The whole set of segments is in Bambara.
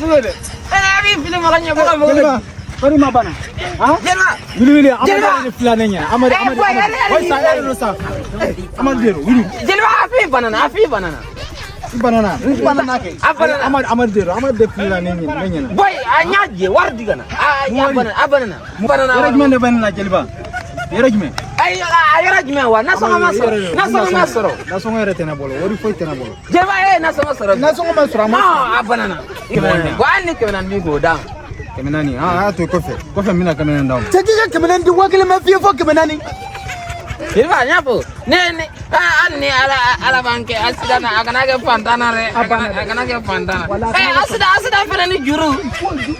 soso dɛ. Eh, a b'i fili mɔgɔ ɲɛ mɔgɔ mɔgɔ. Jeliba, kɔni ma bana. Han? Jeliba. Wuli wuli, Amadu Jeliba. de filɛ ne ɲɛ. Amadu, Eh, Amadu, boy, Amadu. allez, allez, Boy, sa, allez. e de don sa. Amadu de don, wuli. Jeliba, a f'i banana, a f'i banana. I banana. I banana kɛ. A banana. Amadu, Amadu de don, Amadu de filila ne ɲɛ, ne ɲɛna. Boy, a ɲa jɛ wari di ka na. A a banana, a banana. Banana. Yɔrɔ jumɛn de bɛ ne la Jeliba? Yɔrɔ jumɛn? Ayi, a yɔrɔ jumɛn wa? Nasɔngɔ ma sɔrɔ. Nasɔngɔ ma sɔrɔ. Nasɔngɔ yɛrɛ tɛ ne bolo, wari foyi tɛ ne bolo. Jeliba, e ye nasɔngɔ sɔrɔ. Nasɔngɔ ma sɔrɔ, a ma Non, a banana. Bon, hali ni 400 b'i kun, o d'a ma. 400, a y'a to kɔfɛ. Kɔfɛ n bɛna 400 d'a ma. Cɛ k'i ka 400 di, 5000 ma f'i ye fo 400. Jeliba, n y'a fɔ ne ne hali ni ala ala b'an kɛ accident na, a kana kɛ fantan na dɛ, a kana kɛ fantan na. Eh, accident, accident fɛnɛ ni juru.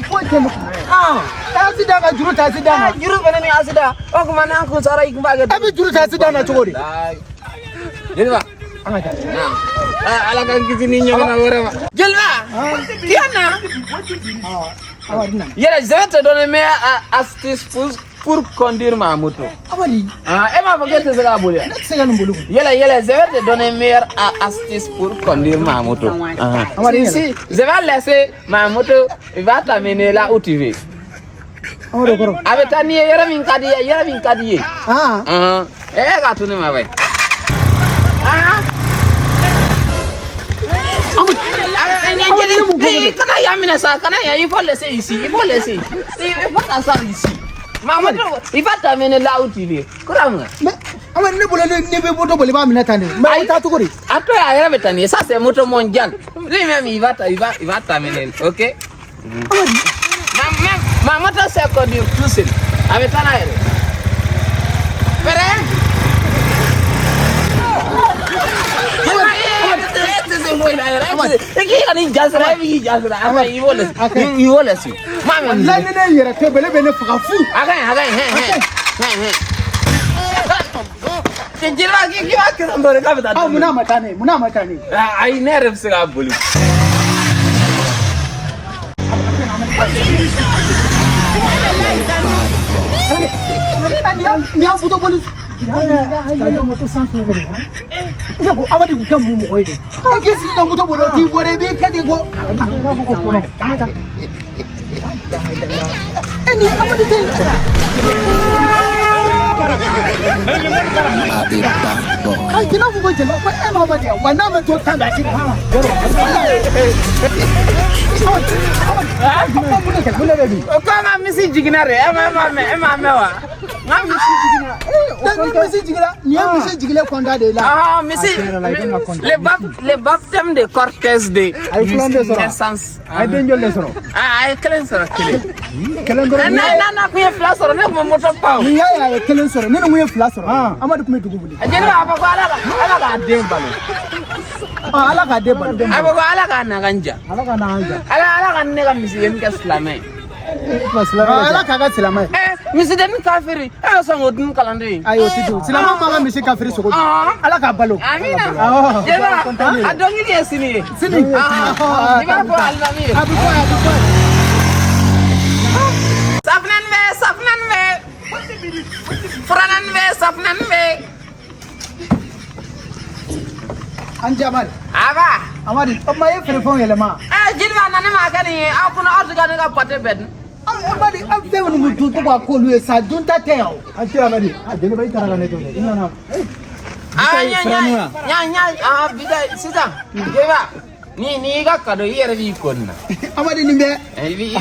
Foyi tɛ ne kun. Ah, Accident ka juru ta accident na. Juru fɛnɛ ni accident. O tuma n'an kun sara, i kun b'a kɛ. E bɛ juru ta accident na cogo di? Jeliba. An ka taa. Ah, ala k'an kisi ni ɲɔgɔnna wɛrɛ ma. Jeliba, k'i na. Amadu nana. Yɛrɛ, je vais te donner meilleure astuce pour conduire ma moto. Amadu. Ah, e m'a fɔ k'e tɛ se k'a boli wa? Ne tɛ se ka nin boli koyi. Yɛlɛ, yɛlɛ, je vais te donner meilleure astuce pour conduire ma moto. Ah. Amadu. Si, si, je vais laisser ma moto, il va t'amener là où tu veux. Amadu kɔrɔ. A bɛ taa n'i ye yɔrɔ min ka di ye, yɔrɔ min ka di ye. Ah. Ah, e k'a to ne ma bɛ. Ah. Kana yan minɛ sa, kana yan, il faut laisser ici, il faut laisser. Il faut t'asseoir ici. Ma moto, il va t'amener là où tu veux. Kura mun? Mais Amadu, ne bolo ne bɛ moto boli, i b'a minɛ tan de. Mais o bɛ taa cogo di? A to a yɛrɛ bɛ taa nin ye, ça c'est moto mondial. Lui-même, il va t'amener, ok? Ma moto sait conduire tout seul. A bɛ taa n'a yɛrɛ. Pɛrɛn. I k'i ka nin ja sira, e b'i ja sira. A ka ɲi, i b'o laisser. I b'o laisser. Ma mɛ. Walayi ni ne yɛrɛ tɛ bɛlɛ bɛ ne faga fu. A ka ɲi, a ka ɲi, hɛn hɛn. Hɛn hɛn. Jeliba, k'i b'a kɛ tan dɔrɔn k'a bɛ taa. Aw munna a ma taa ne ye? Munna a ma taa ne ye? Ayi, ne yɛrɛ bɛ se k'a boli. Nin y'an moto boli. Moto sanfɛ de. Ne ko Amadu kun kɛ mun mɔgɔ ye de? E k'i sigi ka moto boli, o t'i bɔ dɛ, i b'i kɛ ten ko. E ni Amadu tɛ. Ayi, k'i n'a fɔ ko jeliba ko e ma di wa n'a ma to tan da ti. O ko an ka misi jiginna de, e ma mɛn, e ma mɛn wa? N ka misi jiginna. Ni misi jiginna, nin ye misi jigilen kɔnda de la. Ah, misi, le baptême de cortège de A ye filan de sɔrɔ. naissance. A ye den joli de sɔrɔ? Ah, a ye kelen sɔrɔ, kelen. Kelen dɔrɔn. N'a kun ye fila sɔrɔ, ne kun bɛ moto pan o. Nin y'a ye a ye kelen sɔrɔ, ne ni mun ye fila sɔrɔ, Amadu kun bɛ dugu wuli. Jeliba a fɔ ko ala k'a den balo. Ala k'a den balo. A fɔ ko ala k'a nakan ja. Ala ka n'an ja. Ala ka ne ka misidennin kɛ silamɛ ye. Ala k'a ka silamɛ ye. Eh, misidennin kafiri, e bɛ sɔn k'o dun kalanden ye? Ayi, o ti dun. Silamɛ man ka misi kafiri sogo dun. Ala k'a balo. Amina. Jeliba, a dɔnkili ye sini ye. Sini. I b'a fɔ alimami ye. A bɛ fɔ, a bɛ fɔ. Safunɛ bɛ, safunɛ bɛ. Furanɛ bɛ, safunɛ bɛ. An Amadu. Aba. Amadu, o ma ye feerefɛnw yɛlɛma. Eh, jeliba na ne ma kɛ nin ye, aw kunna aw tɛ ka ne ka pâté bɛɛ dun. Amadu, aw fɛn minnu bɛ dun ko k'a k'olu ye sa, dunta tɛ yan o. An ce Amadu. Ah, Jeliba, i taara ka ne to dɛ. I nana. Ah, ɲa ɲa ɲa ɲa, ah, bi da sisan. Jeliba, ni y'i ka cadeau, i yɛrɛ b'i ko nin na. Amadu nin bɛ. I b'i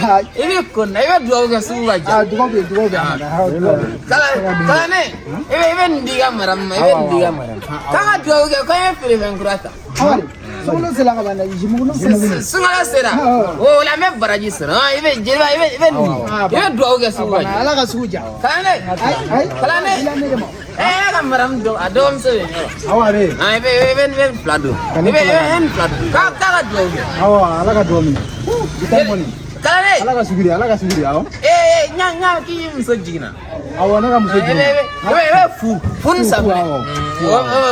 ko nin na, i bɛ dugawu kɛ sugu ka ja. Ah, dugawu bɛ yen, dugawu bɛ yen. Kalanden, i bɛ nin di i ka maramu ma, i bɛ nin di i ka maramu. K'an ka dugawu kɛ, k'an ye feerefɛn kura ta. Amadu, sunkalo sera ka ban dɛ, zimugunu sera. Sunkalo sera, o la n bɛ baraji sɔrɔ. I bɛ jeliba, i bɛ nin di, i bɛ dugawu kɛ sugu ka ja. Ala ka sugu ja. Kalanden, kalanden, e ka maramu dɔn, a dɔgɔmuso bɛ yen yɔrɔ. Awɔ, a bɛ yen. I bɛ nin fila don. I bɛ nin fila don. K'a ka dugawu kɛ. Awɔ, ala ka dugawu minɛ. I ta mɔni. Kalanden. Ala ka sugu di, ala ka sugu di, awɔ. Ee, ɲa k'i muso jiginna. Awɔ, ne ka muso jiginna. I bɛ fu ni safunɛ. O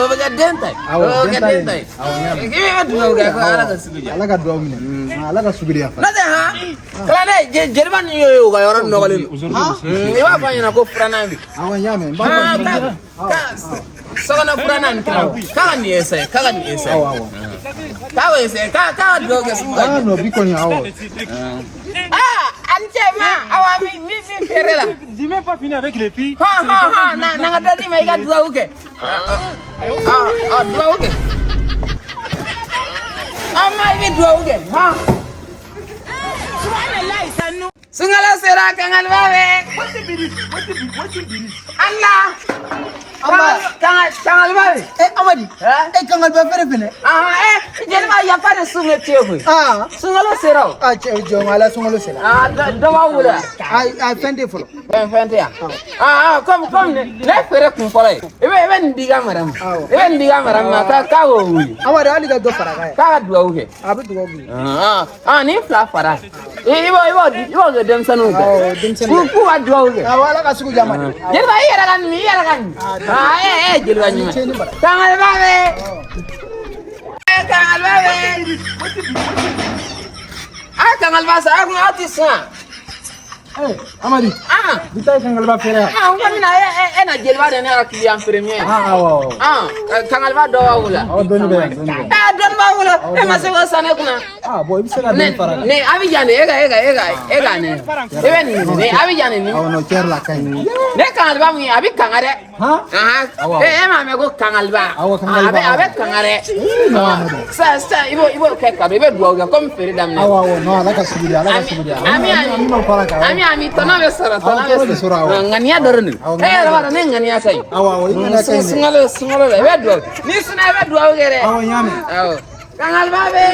bɛ kɛ den ta ye. Awɔ, O bɛ kɛ den ta ye. Awɔ, n y'a mɛn. I bɛ dugawu kɛ ko ala ka sugu ja. Ala ka dugawu minɛ. Ala ka sugu di yan. N'o tɛ han, kalanden, jeliba ni y'o ye u ka yɔrɔ nɔgɔlen don. I b'a fɔ a ɲɛna ko filanan bɛ. Awɔ, n y'a mɛn. N b'a fɔ. Ka sokɔnɔ filanan nin k'a ka nin essayer, k'a ka nin essayer. Awɔ, awɔ. K'a b'o essayer k'a ka dugawu kɛ sugu ka Ah diya. non, bi kɔni, awɔ. Ah, a ni ce ma, awa mi mi feere la. J'ai même pas fini avec les filles. Hɔn hɔn hɔn, na na ka dɔ d'i ma i ka dugawu kɛ. Ah ah, dugawu kɛ. An ma i bɛ dugawu kɛ. Hɔn. Sunkalo sera, kangaliba bɛ. Allah. Kangaliba bɛ. Eh Amadi. Eh? E kangaliba feere fɛnɛ. Ah, eh, jeliba yafa de sun bɛ tiɲɛ koyi. Ah. Sunkalo sera o. Ah cɛ jɔn ala sunkalo sera. Ah, dɔ b'aw bolo yan. A fɛn tɛ fɔlɔ. Fɛn tɛ yan. Ah ah, comme ne feere kun fɔlɔ ye. I bɛ nin di i ka mara ma. Awɔ. I bɛ nin di i ka mara ma k'a k'o wuli. Amadi hali ka dɔ fara a kan yan. K'a ka dugawu kɛ. A bɛ dugawu kɛ. Ah ah, nin fila fara. I b'o di, i b'o kɛ denmisɛnninw fɛ. Awɔ, denmisɛnninw. K'u ka dugawu kɛ. Awɔ, ala ka sugu diya Amadi. Jeliba, i yɛrɛ ka nin, i yɛrɛ ka nin. Ah, eh eh, jeliba ɲuman. Cɛ ni bara. Kangaliba bɛ. Eh, kangaliba bɛ. Ah, kangaliba sa, aw kun aw ti sɔn. Eh, Amadi, Ah. bi ta ye kangaliba feere yan. Ah, n ko mina e na jeliba de ne ka client premier. Ah, awɔ, awɔ. Ah, kangaliba dɔ b'aw bolo. Awɔ, dɔɔni bɛ yan, dɔɔni bɛ yan. Eh, dɔɔni b'aw bolo. E ma se k'o san ne kunna. Ah, bon, i bɛ se ka Ne dɔɔni fara a kan. ne Abidjan de e ka ne. I bɛ nin ne Abidjan de nin. Awɔ, non, tiɲɛ yɛrɛ la, a ka ɲi. Ne kangaliba mun ye, a bɛ kanga dɛ. Han? Ahan. Awɔ. E m'a mɛn ko kangaliba. Awɔ, kangaliba, A bɛ awɔ. kanga dɛ. Non, Amadi. Sa i b'o kɛ cadeau, i bɛ dugawu kɛ komi feere daminɛ. Awɔ, awɔ, non, ala ka sugu diya, ala ka sugu diya. Ami Ami ma fara a kan. ami ami, tɔnɔ bɛ sɔrɔ, Awɔ, tɔnɔ tɔnɔ bɛ sɔrɔ, awɔ. Ŋaniya dɔrɔn de. Awɔ, E yɛrɛ b'a dɔn ne ŋaniya ka ɲi. Awɔ, awɔ, i ŋaniya ka ɲi dɛ. Sunkalo la i bɛ dugawu, n'i sunna i bɛ dugawu kɛ dɛ. Awɔ, n y'a mɛn. Awɔ. Kangaliba bɛ.